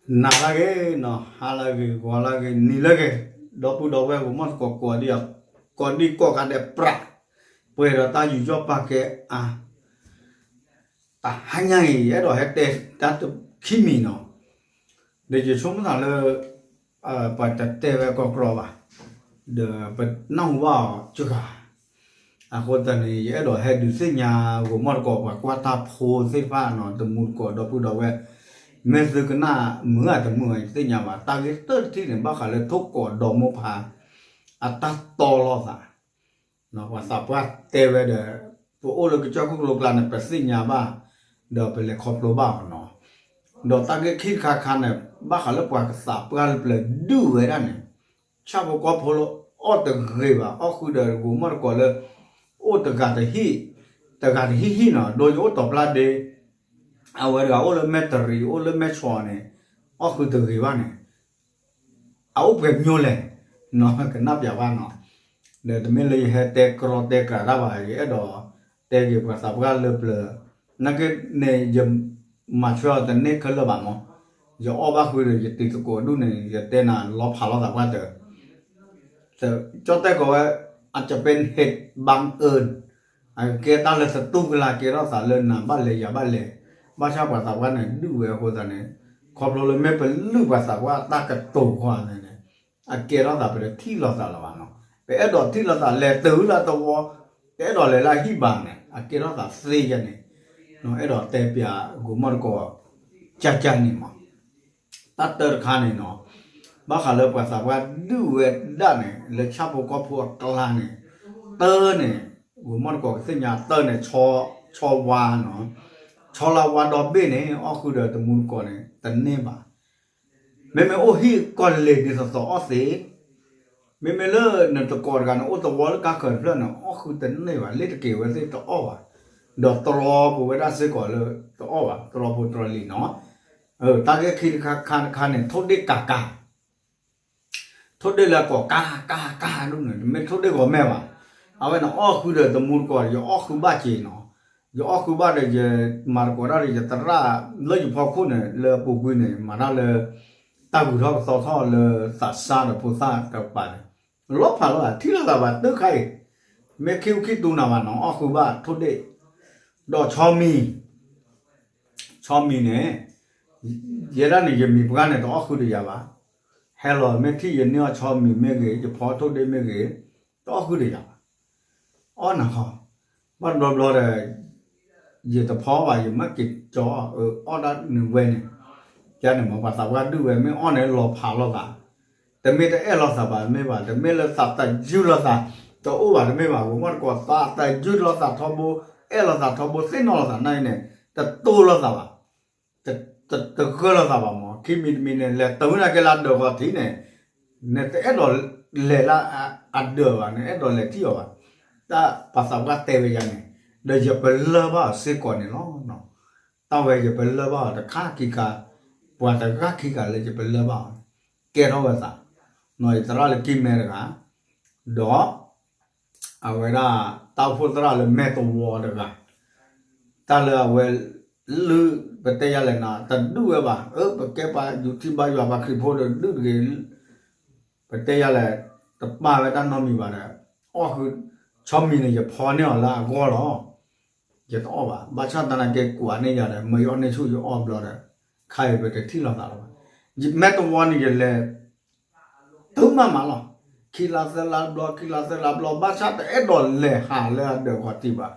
နၤလၢအဂ့ၤနီၤ, ဟါလၢအဂ့ၤ, ဂီၤလၢအဂ့ၤ, နံၤလၢအဂ့ၤ, ဒီပုၢ်ဒီဝဲၢ်ဂီၤမီၢ်သကိးကိးဂၤဒဲး, ကိးဒံကိးဂၤဒဲးပြး, ပှဲၤဒီးတၢ်ယူးယီၣ်ပာ်ကဲအါ, တဟါညါအံၤ ယအဲၣ်ဒိးဟဲတဲတၢ်တခံမံၤနီၤ, ဒီးယဆိကမိၣ်သးလၢ ပှၤတတဲဝဲကီကီဘၣ်, ဒီးပနၢ်ဟူဘၣ်အီၤစှၤ, အဃိသတးန့ၣ် ယအဲၣ်ဒိးဟဲဒုးသ့ၣ်ညါဂီၤမီၢ်သကိးပှၤကွၢ်တၢ်ဖိသ့ၣ်တဖၣ်နီၤ, တမူသကိးဒီပုၢ်ဒီဝဲၢ်, မ့ၢ်သုကနၣ်မုာ်ဧါတမုာ်ဧါ ယတသ့ၣ်ညါဘၣ်, တၢ်ဂ့ၢ်တၢၢ်တထံၣ်န့ၣ် ဘၣ်ဃးလၢထိၣ်ကိးဒီမိၢ်ဖါ အတၢ်တီလိာ်သး ပှၤသးပှၢ်တဲဝဲဒီး ပအိၣ်လၢကစၢၢ်ခိၣ်ကျိကျါန့ၣ် ပသ့ၣ်ညါဘၣ်, ဒီးပလဲၤခီဖျိဘၣ်အီၤနီၤ, ဒီးတၢ်ဂ့ၢ်ခံတခါခါန့ၣ် ဘၣ်ဃးလၢပှၤကသးပှၢ်လၢပျၢၤဒုးဝဲဒၣ်န့ၣ်, ဆၣ်ဖိကီၢ်ဖိလၢအီၣ်တဂ့ၤဘၣ် အီၣ်ဃုာ်ဒီးဂီၤမီၢ်သကိးလၢ အိၣ်တဂၤတဟံၣ်, တဂၤတဟံၣ်ဟံၣ်နီၤ, ဒီးယအိၣ်တီၤဖျါဒ့ အဝဲတဂၤအိၣ်လၢမဲၣ်တရံး အိၣ်လၢမဲၣ်ဆီးန့ၣ်, အီၣ်ဃုာ်တဂ့ၤဘၣ်န့ၣ် အအိၣ်ပှဲၤမံၤလဲၣ်, ကနၣ်ပျးဘၣ်နီၤ, ဒီးတမ့ၢ်လၢယဟဲတဲကြီတဲကြးတၢ်ဘၣ်, ယအဲၣ်ဒိးတဲက့ၤပှၤသးပှၢ်လၢပျၢၤ, နာ်က့န့ၣ် ယမၤထွဲအီၤတန့ၢ်ခဲလၢာ်ဘၣ်မး, ယအီၣ်ဘၣ်ဃုာ်ဒီးယတံၤသကိးဒူၣ်န့ၣ် ယတဲနၤလီၤဖးလိာ်သးပှၢ်တၢၢ် ကၠီၣ်တဲၣ်ကိးဝဲ အจะเป็นเหตุบังเอิญ, အကကဲတၢ်လၢသတူၢ်ကလာ်ကဲထီၣ်သးလၢနၤဘၣ်လဲၤယၤဘၣ်လဲၤ, ဘၣ်ဆၣ်ပှၤသးပှၢ်န့ၣ်ဒုးဝဲအဃိသတးန့ၣ်, ခီဖျိလၢမ့ၢ်ပလုၢ်ပှၤသးပှၢ်တၢ်ကတိၤဃီန့ၣ်န့ၣ်, အကဲထီၣ်သးပတထံၣ်လိာ်သးလၢၤဘၣ်နီၤ, ပအဲၣ်ဒိးထံၣ်လိာ်သးလဲၤတုၤလၢသဝီ, ပအဲၣ်ဒိးလဲၤလၢအဟံၣ်ဘၣ်န့ၣ် အကဲထီၣ်သးသ့ယဲန့ၣ်, အဲၣ်ဒိးတဲပျးဂီၤမီၢ်သကိး ကၢ်ကၢ်န့ၣ်မး တၢ်တၢတခါန့ၣ်နီၤ, ဘၣ်ဃးလၢပှၤသးပှၢ်ဒုးဝဲဒၣ်န့ၣ် လၢဆၣ်ဖိကီၢ်ဖိအကျါန့ၣ်, တၢန့ၣ်, ဂီၤမီၢ်သကိးကသ့ၣ်ညါတၢန့ၣ်, ဆီဝါနီၤ, ဆီလါဝါဒီဘ့ၣ်န့ၣ် အီၣ်ဃုာ်ဒီးတမူသကိးန့ၣ် တန့ၢ်ဘၣ်, မ့မ့ၢ်အိၣ်ဟံၣ်ကီၢ်လ့ၤဒ်သိးသိးအီၣ်သ့ မ့မ့ၢ်လၢနတကိးတဂၤန့ၣ် အိၣ်သဝီလၢကါဃၢၤတဖျၢၣ်န့ၣ် အီၣ်ဃုာ်တန့ၢ်ဘၣ်, လ့ၣ်တက့ၤဝဲသ့ၣ်တအီၣ်ဘၣ်, ဒီးတြီပဝဲဒၣ်စ့ၢ်ကီးလၢတအီၣ်ဘၣ်, တြီဖိတြီလံၤနီၤ, တၢ်ဂ့ၢ်ခံတခါတခါန့ၣ် ထိၣ်ဒ့ၣ်ကၤကၤ, ထိၣ်ဒ့ၣ်လၢကိးကၤကၤကၤဒ်န့ၣ် တမ့ၢ်ထိၣ်ဒ့ၣ်ဂီၤမဲာ်ဘၣ်, အဝဲန့ၣ်အီၣ်ဃုာ်ဒီးတမူတကိး ယအီၣ်ဃုာ်ဘၣ်က့ၤနီၤ, ယအီၣ်ဃုာ်ဘၣ်ဒီးယမၤသကိးတၢ်ဒီးယသရၣ်လၢယဖီခိၣ်န့ၣ် လၢအပူၤကွံာ်န့ၣ် မၤတၢ်လၢ တၢ်ဂုၤထီၣ်ကသီထီၣ်လၢသးစၢ်ဒီးဖိသၣ်တကပၤန့ၣ်, လီၤဖးလီၤ ထံၣ်လိာ်သးဘၣ်တခါအံၤ, မ့ၢ်ခံအူခံတူနၤဘၣ်နီၤ အီၣ်ဃုာ်ဘၣ်ထိၣ်ဒ့ၣ်, ဒီးဆီမံၤ ဆီမံၤန့ၣ်, ယဲဒၣ်န့ၣ် ယမံၤပှၢ်န့ၣ် တအီၣ်ဃုာ်ဒီးယၤဘၣ်, ဟဲလီၤမ့ၢ်ထံၣ်ယန့ၢ်အီၣ်ဆီမံၤမ့ၢ်ဂ့ၤ ယဖီထိၣ်ဒ့ၣ်မ့ၢ်ဂ့ၤ, တအီၣ်ဃုာ်ဒီးယၤဘၣ်, အီၣ်နၤဃီ, ဘၣ်တဘျီဘျီဒီး ယတဖီဘၣ် ယမၢက့ၤကၠီအီၣ်ဒၣ်န့ၣ်ဝဲန့ၣ်, ယန့ၣ်မ့ၢ်ပှၤသးပှၢ်ဒုးဝဲ မ့ၢ်အီၣ်န့ၣ်လီၤဖးလိာ်သး, တမ့ၢ်တအဲၣ်လိာ်သးဘၣ်တမ့ၢ်ဘၣ်, တမ့ၢ်လၢသးသယုၢ်လိာ်သး, တအိၣ်ဘၣ်တမ့ၢ်ဘၣ်, ဂီၤမီၢ်တကိးသးသယုၢ်လိာ်သးထီဘိ, အဲၣ်လိာ်သးထီဘိ သ့ၣ်နီၣ်လိာ်သးနာ်အံၤန့ၣ်, တတိၢ်လိာ်သးဘၣ်, တဂၢၢ်လိာ်သးဘၣ်မး, ခံမံၤတမံၤန့ၣ် လဲၤတုၤနာ်က့လၢအဒၢးဂီၤထံးန့ၣ်, နတအဲၣ်ဒိးလဲၤလၢအဒၢးဘၣ်, နအဲၣ်ဒိးလဲၤထံၣ်အီၤဘၣ်, တၢ်ပှၤသးပှၢ်တဲဝဲယၤန့ၣ်, ဒီးယပလၢၢ်ဘၣ်အီၤစ့ၢ်ကီးန့ၣ်လီၤ. တၢ်ဝဲယပလၢၢ်ဘၣ်အီၤတခါခံခါ, ပှၤတဂၤခံဂၤလၢယပလၢၢ်ဘၣ်အီၤ, ကဲထီၣ်ဝဲသး, ယသရၣ်လၢကံၢ်မဲတဂၤ, ဒီး အဝဲဒၣ် တၢ်အိၣ်ဖှိၣ်သရၣ်လၢမဲာ်သဝီတဂၤ, တၢ်လၢအဝဲ လုၢ် ပတဲယၤလဲၣ်နီၤ တဒုးဝဲဘၣ်, အၢ ပကဲပှၤယူၤထံဘါယွၤ ပှၤခရံာ်ဖိဒီးဒုးတဂ့ၤ, ပတဲယၤလဲၣ်, တပာ်ဝဲတၢ်နီတမံၤဘၣ်ဒီး, အီၣ်ဃုာ် ဆီမံၤန့ၣ် ယဖီန့ၢ်အီၤလၢအဂီၢ်လီၤ. ယတအီၣ်ဘၣ်, ဘၣ်ဆၣ်သနာ်က့ ကွၢ်န့ၢ်ယၤဒီး မၢယအီၣ်န့ၢ်ဆူၣ်ယအီၣ်ဘျီဒီး, ခါအံၤပတထံၣ်လိာ်သးလီၤဘၣ်. မဲာ်သဝီန့ၣ် ယလဲၤ တုၤမးမးလီၤ. ခံလါသၢလါတဘျီ, ခံလါသၢလါတဘျီ, ဘၣ်ဆၣ်တအဲၣ်ဒိးလဲၤဟးလၢအဒၢးဂီၤထံးဘၣ်.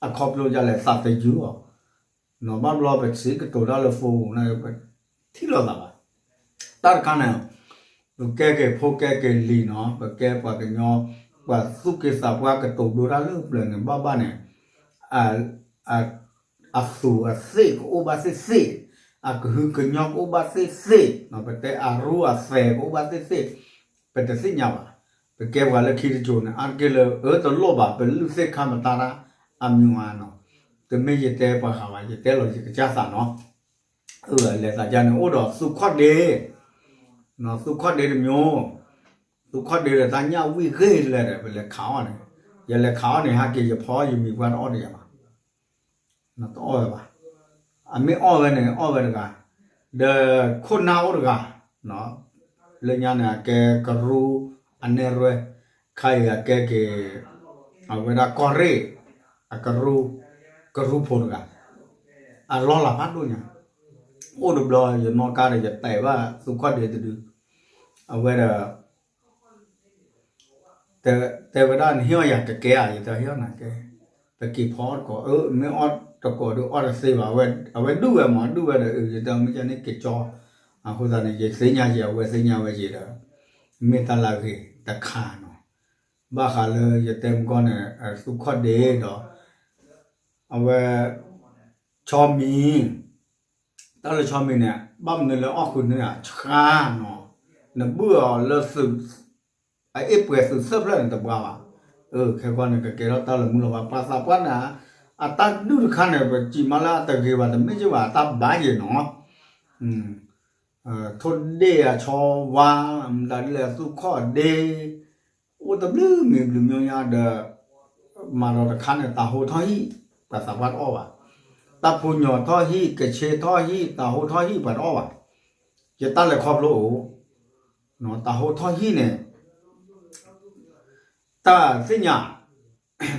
အခီဖျိဒ်လဲၣ် သးသယုၢ်အီၤ, နီၤ ဘၣ်ဘျီပစံးကတိၤတၢ်လၢ phone န့ၣ် ပထံၣ်လိာ်သးဘၣ်. တၢ်တခါန့ၣ် ပကဲက့ၤဖိကဲက့ၤလံၤနီၤ, ပကဲပှၤက, ပှၤသူၣ်က့သးပှၢ်ကတိၤဒိတၢ်လၢပျၢၤန့ၣ် ဘၣ်ဘၣ်န့ၣ် အသူးအသ့ၣ်ကအိၣ်ဘၣ်သ့ၣ်သ့ၣ်, အကဟုကညီၢ်ကအိၣ်ဘၣ်သ့ၣ်သ့ၣ်, ပတဲအရူအသဲးကအိၣ်ဘၣ်သ့ၣ်သ့ၣ်, ပတသ့ၣ်ညါဘၣ်. ပကဲပှၤလၢခံတစိၤန့ၣ် အါတက့ၢ်လၢ အၢ တလိၣ်ဘၣ် ပလုၢ်သ့ၣ်ခါမတၤတၢ်အမံၤအါနီၤ, တမ့ၢ်ယတဲပှၤဃးဘၣ်, ယတဲလီၤယကစၢ်သးနီၤ. အၢ လဲၤသးကါန့ၣ် အိၣ်ဒီးသူခီၣ်ဒ့, သူခီၣ်ဒ့တမျိုး, သူခီၣ်ဒ့ဒီးတၢ်ညၣ်ဝံၣ်ဂ့ၤလဲၣ်ဒီး ပလဲၤခးအီၣ်န့ၣ်, ယလဲၤခးအီၣ်န့ၣ် ဟဲက့ၤယဖီယမံၤပှၢ်တအီၣ်တယၤဘၣ်. တအီၣ်ဝဲဘၣ်. အမ့ၢ်အီၣ်ဝဲန့ၣ် အီၣ်ဝဲတဂၤ, ဒီးခိၣ်နၢ်အိၣ်တဂၤ, လၢညါန့ၣ် အကဲကရူၢ်အနဲၣ်ရွဲၣ်, ခါအံၤအကဲက့ၤ အဝဲဒၣ်ကီၢ်ရ့ၣ် အကရူၢ်, ကရူၢ်ဖိတဂၤ, အလီၢ်လၤဖးဒိၣ်ညါ, အိၣ်တဘျီယနီၣ်ကါဒီး ယတဲဘၣ်သူၣ်ခီၣ်ဒ့တဒု, အဝဲဒီး တဲဝဲဒၣ် နဟ့ၣ်အီၣ်ယၤကကဲဧါ, ယတဲဟ့ၣ်အီၣ်နၤကဲ, ပက့ၤဖီအီၣ်တကိး, မ့ၢ်အီၣ်တကိးဒီးအီၣ်တသ့ဘၣ်, အဝဲဒုးဝဲမး, ဒုးဝဲဒီး ယတဲမ့ၢ်ကန့ၣ်က့ၤကၠီ, အဃိသတးန့ၣ် ယသ့ၣ်ညါယဲ အဝဲသ့ၣ်ညါဝဲယဲဒီး မ့ၢ်တၢ်လၢအဂ့ၤတခါနီၤ, ဘၣ်ဃးလၢယတဲမုၢ်ကီၢ်န့ၣ် သူၣ်ခီၣ်ဒ့ဒီး အဝဲ ဆီမံၤ, တၢ်လၢဆီမံၤန့ၣ် ဘၣ်မနုၤလၢအီၣ်ဃုာ်န့ၢ်ဧါ, ဆှါနီၤ, နဘုၣ်အီၤလၢ အအ့ၣ်ပှဲၤသုးသၢဖျၢၣ်န့ၣ်တဘှါဘၣ်, ခဲကီန့ၣ် ကကဲထီၣ်တၢ်လၢမူလီၤဘၣ်, ပှၤသးပှၢ်န့ၣ် အတၢ်ဒုးတခါန့ၣ် ပစံးမးလၢအတဂ့ၤဘၣ် တမ့ၢ်က့ဘၣ် အတၢ်ဘၣ်ယဲနီၤ, ထိၣ်ဒ့ၣ်အဆီဝါ, မတၤဒ်လဲၣ် သူၣ်ခီၣ်ဒ့, အိၣ်တဘျုးမံၤဘျုးမံၤညါဒီး မၤဒီးတခါန့ၣ် တၤဟိထီၣ်ဟံၣ် ပှၤသးပှၢ်တအီၣ်ဘၣ်, တၢ်ဖူညီၤထီၣ်ဟံၣ် ကဆ့ထီၣ်ဟံၣ် တၤဟိထီၣ်ဟံၣ် ပှၤတအီၣ်ဘၣ်, ယတၢ်လဲၤခီဖျိအိၣ်, တၤဟိထီၣ်ဟံၣ်န့ၣ် တၢ်သ့ၣ်ညါ,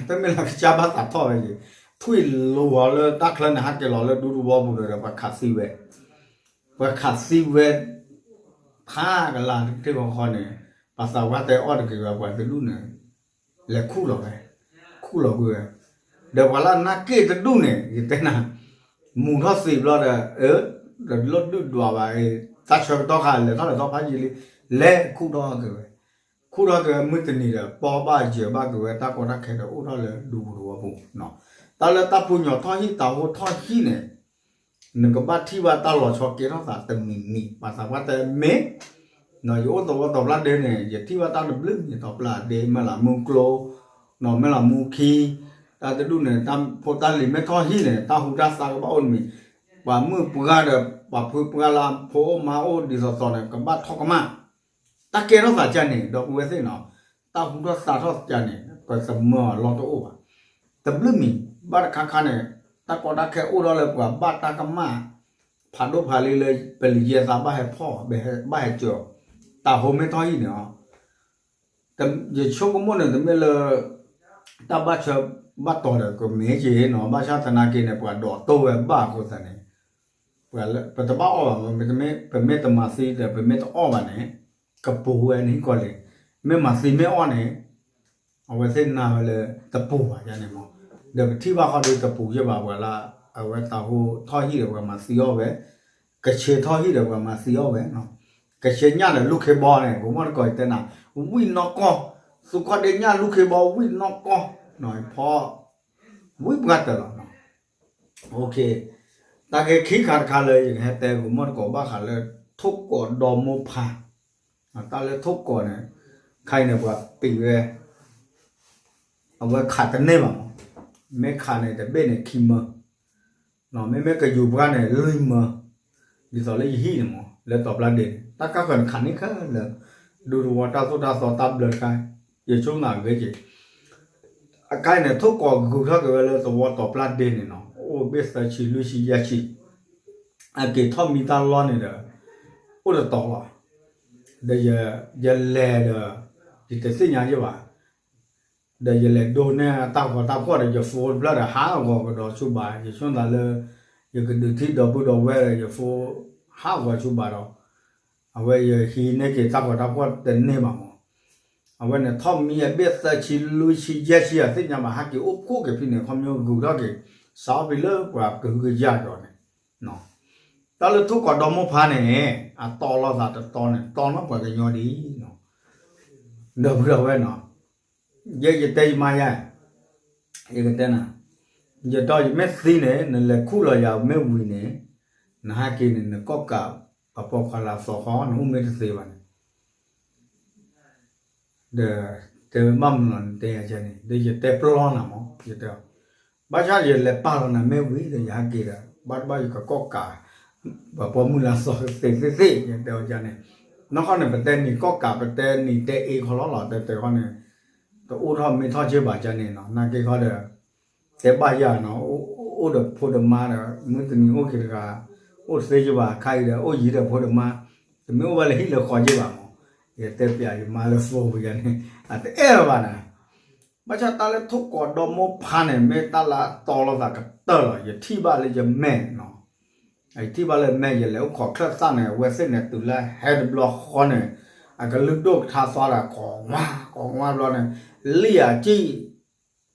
တမ့ၢ်လၢကစၢ်ဘၣ်သးထီၣ်ဝဲယံၤ, ထွံၣ်လိၤအီၤလၢတၢ်ချၢန့ၣ် ဟးက့ၤလီၤလၢဒူသဝီပူၤဒီး ပှၤခးသံဝဲ, ပှၤခးသံဝဲ ဖးကလၤတ့ၢ်ဃီဃီန့ၣ်, ပှၤသးပှၢ်တဲအီၣ်တက့ၤဝဲ ပှၤတဒူၣ်န့ၣ် လဲၤခူၣ်လီၤဝဲ, ခူၣ်လီၤကွံာ်ဝဲ, ဒီးပှၤလၢအနၢ်က့ၣ်တဒူၣ်န့ၣ် ယတဲနၤ, မူၤထီၣ်သံးဘျီဒီး အၢ, ဒီးလီၢ်ဒုၣ်ဒွးဘၣ်အံၤ တၢ်ဆၢကတီၢ်ခါလဲၤထီၣ်လဲၤထီၣ်ဖးယံာ်လံ, လဲၤခူၣ်ထီၣ်က့ၤဝဲ, ခူၣ်ထီၣ်က့ၤဝဲမုၢ်တနံၤဒီး ပီၢ်ဘၣ်ယၢၤဘၣ်က့ၤဝဲ တၢ်ကီတၢ်ခဲဒီးအိၣ်ထီၣ်လၢဒူပူၤသဝီပူၤ, တၢ်လၢတၢ်ဖူညီၤထီၣ်ဟံၣ် တၤဟိထီၣ်ဟံၣ်န့ၣ် နကဘၣ်ထံၣ်ဘၣ်တၢ်လီၤဆီကဲထီၣ်သးတမံၤမံၤ ပှၤသးပှၢ်တဲမ့ၢ်, ယအိၣ်သဝီတီၤပျၢ်ဒ့န့ၣ် ယထံၣ်ဘၣ်တၢ်တဘျုးမံၤတီၤပျၢ်ဒ့ မဲၢ်လးမူကျိ, မဲၢ်လးမူခံ, တၢ်တဒူၣ်န့ၣ် တၢ်ဖိတၢ်လံၤမ့ၢ်ထီၣ်ဟံၣ်န့ၣ် တၢ်ဟူတၢ်သါကဘၣ်အိၣ်တမံၤ, ပှၤမုၣ်ပှၢ်ဒီး ပှၤဖုပှၢ်လၢဖိအိၣ်မါအိၣ်ဒ်သိးသိးန့ၣ် ကဘၣ်ထီၣ်ကမၣ်, တၢ်ကဲထီၣ်သးကန့ၣ် ဒီပုၢ်ဝဲၢ်သ့ၣ်နီၤ, တၢ်ဟူထီၣ်သါထီၣ်ကန့ၣ် ပသမၢအီၤလီၢ်တအိၣ်ဘၣ်, တဘျုးမံၤ ဘၣ်တခါခါန့ၣ် တၢ်ကီတၢ်ခဲအိၣ်ထီၣ်လၢပှၤဘၣ်တၢ်ကမၣ် ဖးဒိၣ်ဖးလံလၢ ပလံၤယဲၢ်သးဘၣ်ဟဲဖီၣ် ဘၣ်ဟဲစၢၤအီၤ, တၤဟိမ့ၢ်ထီၣ်ဟံၣ်န့ၣ်, ယဆိကမိၣ်န့ၣ် တမ့ၢ်လၢ တၢ်ဘၣ်ဆၢဘၣ်တီၤဒီးကမ့ၢ်က့ၤနီၤ, ဘၣ်ဆၣ်သနာ်က့န့ၣ် ပှၤဒိးတိၢ်ဝဲဘၣ်အဃိသတးန့ၣ် ပတဘၣ်အီၣ်ဘၣ်, ပမ့ၢ်တမၤသံဒီး ပမ့ၢ်တအီၣ်ဘၣ်န့ၣ် ကပူၤဝဲန့ၣ်ကီၢ်လံ, မ့ၢ်မၤသံမ့ၢ်အီၣ်န့ၣ် အဝဲသ့ၣ်နာ်ဝဲလၢတပူၤဘၣ်ယါန့ၣ်မး, ဒီးပထံၣ်ဘၣ်ဃီဒီးတပူၤယဲၢ်ဘၣ် ပှၤလၢ အဝဲတၤဟိထီၣ်ဟံၣ်ဒီးပှၤမၤသံအီၣ်ဝဲ, ကဆ့ထီၣ်ဟံၣ်ဒီးပှၤမၤသံအီၣ်ဝဲ, ကဆ့ညၣ်ဒီးလူၢ်ခ့ဘီန့ၣ် ကမီၣ်တကိးယတဲနၤ, ဝံၣ်နီၢ်ကီၢ်, သူၣ်ခီၣ်ဒ့ညၣ်လူၢ်ခ့ဘီဝံၣ်နီၢ်ကီၢ်, ဖီ ဝံၣ်ပှၢ်တၢၢ်လီၤ. တၢ်ဂ့ၢ်ခံခါတခါလၢယကဟဲတဲကမီၣ်တကိးဘၣ်ဃးလၢ ထိၣ်ကိးဒီမိၢ်ဖါ, တၢ်လၢထိၣ်ကိးန့ၣ် ခါအံၤန့ၣ် ပှၤပံးဝဲ အဝဲခးတန့ၢ်ဘၣ်မး, မ့ၢ်ခးန့ၣ် တဘ့ၣ်န့ၣ်ခံမၢ, မ့မ့ၢ်ကယူၤပှၢ်န့ၣ် လွံၢ်မၢ, ဒ်သိးလၢယဟံၣ်န့ၣ်မး လၢတီၤပျၢ်ဒ့န့ၣ် တၢ်ကၢ်ဃၢၤန့ၣ်ခးန့ၢ်ခဲလၢာ်, ဒူသဝီတၢ်သိၣ်တၢ်သီတၢ်ဘျၢတခါ, ယဆိကမိၣ်ဂ့ၤက့ၤ အခဲအံၤန့ၣ် ထိၣ်ကိးဂုာ်ထီၣ်က့ၤဝဲလၢသဝီတီၤပျၢ်ဒ့န့ၣ်နီၤ, အိၣ်ဘ့ၣ်သၢဆံလွံၢ်ဆံယဲၢ်ဆံ, အက့ၤထီၣ်မံတၢ်လီၢ်န့ၣ်ဒီး အိၣ်တတီၤလီၤ. ဒီးယလဲၤဒီး ယတသ့ၣ်ညါယဘၣ်, ဒီးယလဲၤဒိးန့ၢ်တၢ်ဂီၤတၢ်ဖှီၣ်ဒီး ယဖိတဖျၢၣ်ဒီး ဟးဂီၤကဒီးဆူဘၣ်, ယဆိသးလၢ ယကဒုးထံၣ်ဒီပုၢ်ဒီဝဲၢ်ဒီး ယဖိ ဟးဂီၤဆူဘၣ်ဒီး အဝဲယဟံးန့ၢ်က့ၤတၢ်ဂီၤတၢ်ဖှီၣ်တန့ၢ်ဘၣ်မး, အဝဲန့ၣ်ထီၣ်မံအဘ့ၣ်သၢဆံလွံၢ်ဆံယဲၢ်ဆံ အသ့ၣ်ညါဘၣ် ဟဲက့ၤအိၣ်ဖှိၣ်က့ၤဖဲန့ၣ် ခီဖျိဂုာ်ထီၣ်က့ၤ စးထီၣ်ဖဲလၢပှၤကဟုကယာ်ဒီးန့ၣ်, တၢ်လၢထိၣ်ကိးဒီမိၢ်ဖါန့ၣ် အတီလိာ်သးတတီန့ၣ် တီနီၢ်ပှၤကညီဒ် ဒီပုၢ်ဒီဝဲၢ်နီၤ, ယဲယတဲယမါယါ, ယကတဲနၤ, ယတီယမ့ၢ်သံန့ၣ် နလဲၤခူၣ်လီၤယၤမ့ၢ်ဝံၤန့ၣ်, နဟဲက့ၤန့ၣ် နကီၢ်ကး ပှၤပိာ်ခွါလၢအသီဃီ နအိၣ်မ့ၢ်တသ့ဘၣ်န့ၣ် ဒီးတဲဝဲဘၣ်မနုၤလီၤ နတဲယၤန့ၣ် ဒီးယတဲပျီနၤမး ယတဲ, ဘၣ်ဆၣ်ယလဲၤပာ်လီၤနၤမ့ၢ်ဝံၤဒီး ယဟဲက့ၤဒီး ဘၣ်တဘၣ်ယကကီၢ်ကး ပှၤပိာ်မုၣ်လၢအသီသ့သ့သ့ ယတဲအီၤယၤန့ၣ်, နီၢ်ခီန့ၣ် ပတဲနံၤကီၢ်ကး ပတဲနံၤတဲအ့ခီလီၤလီၤ တဲတဲခီန့ၣ် တအိၣ်ထီၣ်မ့ၢ်ထီၣ်က့ဘၣ်ယၤန့ၣ်နီၤ နာ်က့ခီဒီး တဲဘၣ်ယၤနီၤ, အိၣ်ဒီးဖိဒီးမါဒီး မုၢ်တနံၤအိၣ်က့ၤတဂၤ, အိၣ်သ့ကဘၣ်ခါအံၤဒီး အိၣ်ယံၤဒီးဖိဒီးမါ, တမ့ၢ်အိၣ်ဝဲလၢဟံၣ်လၢဃီက့ဘၣ်မး, ယတဲပျးယမါလၢ phone ပူၤယၤန့ၣ် အတအဲၣ်လၢၤဘၣ်နၤ, ဘၣ်ဆၣ်တၢ်လၢထိၣ်ကိးဒီမါဖါန့ၣ် မ့ၢ်တၢ်လၢအတီလိာ်သးကတၢၢ်လီၤ. ယထံၣ်ဘၣ်လၢယမဲာ်နီၤ, ယထံၣ်ဘၣ်လၢမဲာ် ယလဲၤအိၣ်ခိးချၢၣ်သၣ်န့ၣ် အဝဲသ့ၣ်န့ၣ် တုၤလၢဟဲတဘျီဃီန့ၣ် အကလုၢ်ဒိၣ်ကထါသွါဒီး ကိးဝါကိးဝါဘျီန့ၣ် လံၣ်အကံၣ်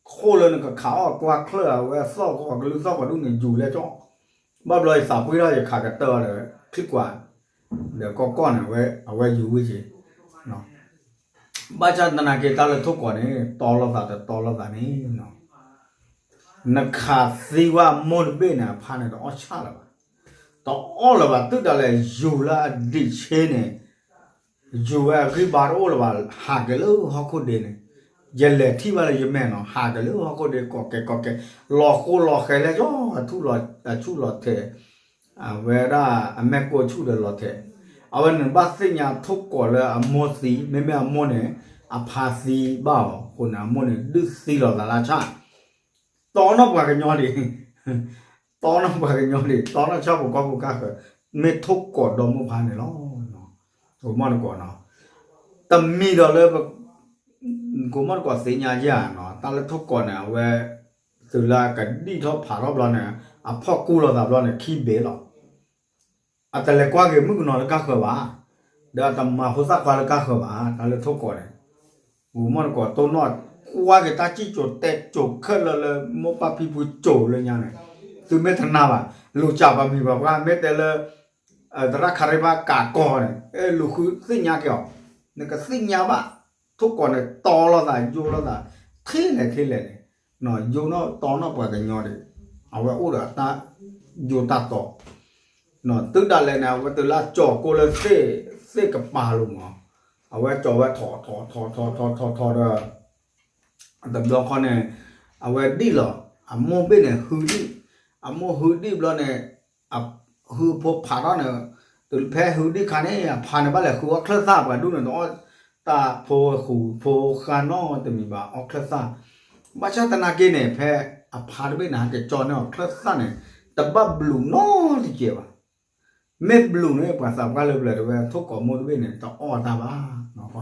ဃိၣ်လၢနကခးအီၣ်ကွၢ်ချၢၣ် အဝဲသီၣ်ကီးကလုၢ်သီၣ်ကီးဒူၣ်န့ၣ် ယူၤလဲကၠီ, ဘၣ်ဘျီယသးပှ့ၤထီၣ်ယခးကတၢၢ်ဒီး ချံကွၢ် ဒီးကီၢ်ကီၢ်န့ၣ် အဝဲယူၤဝံၤက့ၤ ဘၣ်ဆၣ်သနာ်က့ တၢ်လၢထိၣ်ကိးန့ၣ် တီလိာ်သးတတီလိာ်သးန့ၣ် နခးသံကွၢ်မိၢ်တဘ့ၣ်န့ၣ် အဖါန့ၣ် တအီၣ်ဆၣ်လၢၤဘၣ်, တအီၣ်လၢၤဘၣ် တုၤဒၣ်လဲာ်ယူၤလၢအဒံးဆ့န့ၣ် ယူၤဝဲအဂံၢ်ဘါတအိၣ်လၢၤဘၣ် ဟးက့ၤလၢဟီၣ်ခိၣ်ဒ့န့ၣ်, ယလဲၤထံၣ်ဘၣ်လၢယမဲာ်နီၤ ဟးက့ၤလၢဟီၣ်ခိၣ်ဒ့ ကိးကဲကိးကဲ လီၤဃိလီၤဃဲလဲကၠီ အဆူၣ်လီၤထဲး အဝဲဒၣ်အမဲာ်ကိၢ်ဆူၣ်ဒီးလီၤထဲး, အဝဲန့ၣ်ဘၣ်သ့ၣ်ညါထိၣ်ကိးလၢအမိၢ်သံ မ့မ့ၢ်အမိၢ်န့ၣ် အဖါသံဘၣ်အီၤ အဃိန့ၣ် အမိၢ်န့ၣ် ဒုးသံလီၤသးလၢဆၣ် တီနီၢ်ပှၤကညီဒံး, တီနီၢ်ပှၤကညီဒံး တီနီၢ်ဆၣ်ဖိကီၢ်ဖိကါဃၢၤ, မ့ၢ်ထိၣ်ကိးဒီမိၢ်ဖါန့ၣ်လီၤ. ကိးမီၢ်တကိးနီၤ, တမံၤဒီးလၢ ကိးမီၢ်တကိးသ့ၣ်ညါယၤနီၤ တၢ်လၢထိၣ်ကိးန့ၣ် အဝဲ တုၤလၢအကဒံၣ်ထီၣ်ဖးထီၣ်ဘျီန့ၣ် အဖီၣ်ကူၣ်လိာ်သးဘျီန့ၣ် ခံဘ့ၣ်လီၤ. အတလဲၤကွၢ်က့ၤမုၣ်ကနီၤလၢကါဃၢၤဘၣ်, ဒီးအတမၤဖိသၣ်ခွါလၢကါဃၢၤဘၣ် တၢ်လၢထိၣ်ကိးန့ၣ်, ဂိၤမီၢ်တကိးတိၢ်နီၣ် ကွၢ်က့ၤတၢ်စံၣ်စိၤတဲစိၤခဲလၢာ်လၢ မိၢ်ပၢ်ဖံဖုစိၤလၢညါန့ၣ်, သုမ့ၢ်တနာ်ဘၣ်, လူၤစၢ်ပှၤမံၤပှၤပှၢ် မ့ၢ်တဲလၢ သရၣ်ခါရံၣ်ဘၣ်ကးကီန့ၣ် လူၤဃုသ့ၣ်ညါက့ၤအီၤ, နကသ့ၣ်ညါဘၣ်, ထိၣ်ကိးန့ၣ် တီလိာ်သး ယိလိာ်သး ထဲလဲၣ်ထဲလဲၣ်န့ၣ်, ယိနီၣ်တီနီၣ်ပှၤကညီဒံး, အဝဲအိၣ်ဒီးတၢ်ယိတၢ်တီ တုၤဒၣ်လဲာ်န့ၣ် အဝဲတုၤလၢအကၠီၤကိၢ်လၢသ့ၣ်ကပၤလိၤမး, အဝဲကၠီၤဝဲထီၣ်ထီၣ်ထီၣ်ထီၣ်ထီၣ်ထီၣ်ထီၣ်ဒီး တဘျီဃီန့ၣ် အဝဲဒံၣ်လီၤ, အမိၢ်ဘ့ၣ်န့ၣ် ဟုဒံၣ်, အမိၢ်ဟုဒံၣ်ဘျီန့ၣ် အ ဟုဖိဖးထီၣ်န့ၣ်, တုၤဖဲဟုဒံၣ်ခါန့ၣ် အဖါန့ၣ်ဘၣ်လဲၤဃုအီၣ်ချၢၣ်သၣ်ပှၤဒူၣ်န့ၣ် တအီၣ်တၢ်ဖိဃူဖိဃါနီတမံၤဘၣ် အီၣ်ချၢၣ်သၣ်, ဘၣ်ဆၣ်သနာ်က့န့ၣ် ဖဲအဖါတဘ့ၣ်န့ၣ် ဟဲက့ၤကၠီန့ၢ်အီၤချၢၣ်သၣ်န့ၣ် တဘၣ်ဘျုးနီတစဲးဘၣ်. မ့ၢ်ဘျုးန့ၣ် ပှၤသးပှၢ်လၢပျၢၤတဲဝဲ ထိၣ်ကိးမိၢ်တဘ့ၣ်န့ၣ် တအီၣ်တၢ်ဘၣ်,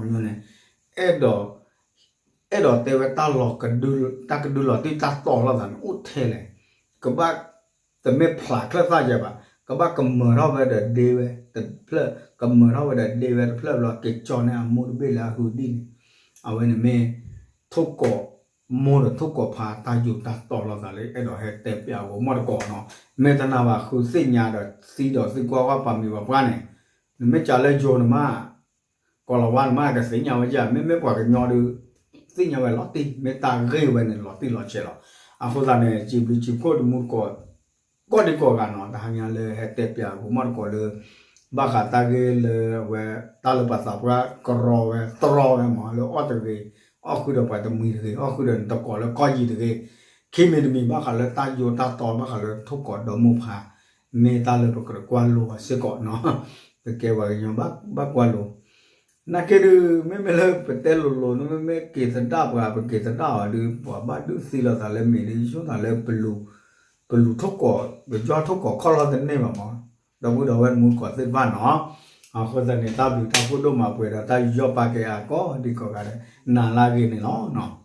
ခီပညီန့ၣ် အဲၣ်ဒိး အဲၣ်ဒိးတဲဝဲတၢ်လီၤ တၢ်ကဒုလီၤတံၢ်တၢ်တီလိာ်သးန့ၣ် အိၣ်ထဲလဲၣ်, ကဘၣ် တမ့ၢ်ဖျးချၢၣ်သၣ်ယဲဘၣ်, ကဘၣ်ကမၢၤထီၣ်ဝဲဒီးဒ့ဝဲတဖျၢၣ်, ကမၢၤထီၣ်ဝဲဒီးဒ့ဝဲတဖျၢၣ်ဘျီ က့ၤကၠီန့ၢ်အမိၢ်တဘ့ၣ်လၢအဟုဒံၣ်န့ၣ်, အဝဲန့ၣ်မ့ၢ် ထိၣ်ကိးမိၢ်ဒီးထိၣ်ကိးဖါတၢ်ယိာ်တၢ်တီလိာ်သးလၢအဲၣ်ဒိးဟဲတဲပျးဂီၤမီၢ်တကိးနီၤ, မ့ၢ်တနာ်ဘၣ်ဃုသ့ၣ်ညါဒီးသံဒီးသံကွၢ်ကွၢ်ပှၤမံၤပှၤပှၢ်န့ၣ်, နမ့ၢ်ကးလၢယိၤနမး ကီၤလၤဝါန့ၣ်မး ကသ့ၣ်ညါဝဲယၤ, မ့မ့ၢ်ပှၤကညီဒီး သ့ၣ်ညါဝဲလီၤတံၢ်, မ့ၢ်တၢ်ဂ့ၢ်ဝဲန့ၣ်လီၤတံၢ်လီၤဆဲးလီၤ. အဃိသတးန့ၣ် စံးဘျုးစံးဖှိၣ်တမူတကိး ကိးဒံကိးဂၤနီၤ, တဟါညါလၢဟဲတဲပျးဂီၤမီၢ်တကိးလၢ ဘၣ်ဃးတၢ်ဂ့ၢ်လၢအဝဲ တၢ်လၢပှၤသးပှၢ်ကရီဝဲ တြီဝဲမး လၢအီၣ်တဂ့ၤ, အီၣ်ဃုာ်ဒီးပှၤတမှံၤတဂ့ၤ, အီၣ်ဃုာ်ဒီးနတကိးလၢကီၢ်ယံၤတဂ့ၤ, ခံမံၤတမံၤဘၣ်ဃးလၢတၢ်ယိာ်တၢ်တီဘၣ်ဃးလၢထိၣ်ကိးဒီမိၢ်ဖါ မ့ၢ်တၢ်လၢပကြၢးကွၢ်လိအီၤစ့ၢ်ကီးနီၤ, ပကဲပှၤကညီဘၣ်ကွၢ်လိ, နာ်က့ဒုး မ့မ့ၢ်လၢပတဲလိၤလိၤ မ့မ့ၢ်က့ၤသဒၣ်ပှၤ ပက့ၤသဒၣ်အီၤဒုး ပှၤဘၣ်ဒုးသံလိာ်သးလၢမ့ၢ်ဒ်ယဆိသးလၢ ပလူၤထိၣ်ကိး ပယီၢ်ထိၣ်ကိးခီၣ်လီၢ်တန့ၢ်ဘၣ်မး, ဒီပုၢ်ဒီဝဲၢ်တမူတကိးသ့ၣ်တဖၣ်နီၤ, အဃိသတးန့ၣ် တၢ်ဘျုးတၢ်ဖှိၣ်ဒိၣ်မးပှဲၤဒီးတၢ်ယူးယီၣ်ပာ်ကဲအါကိးဒံကိးဂၤဒဲး နၤလၢအဂ့ၤန့ၣ်လီၤ.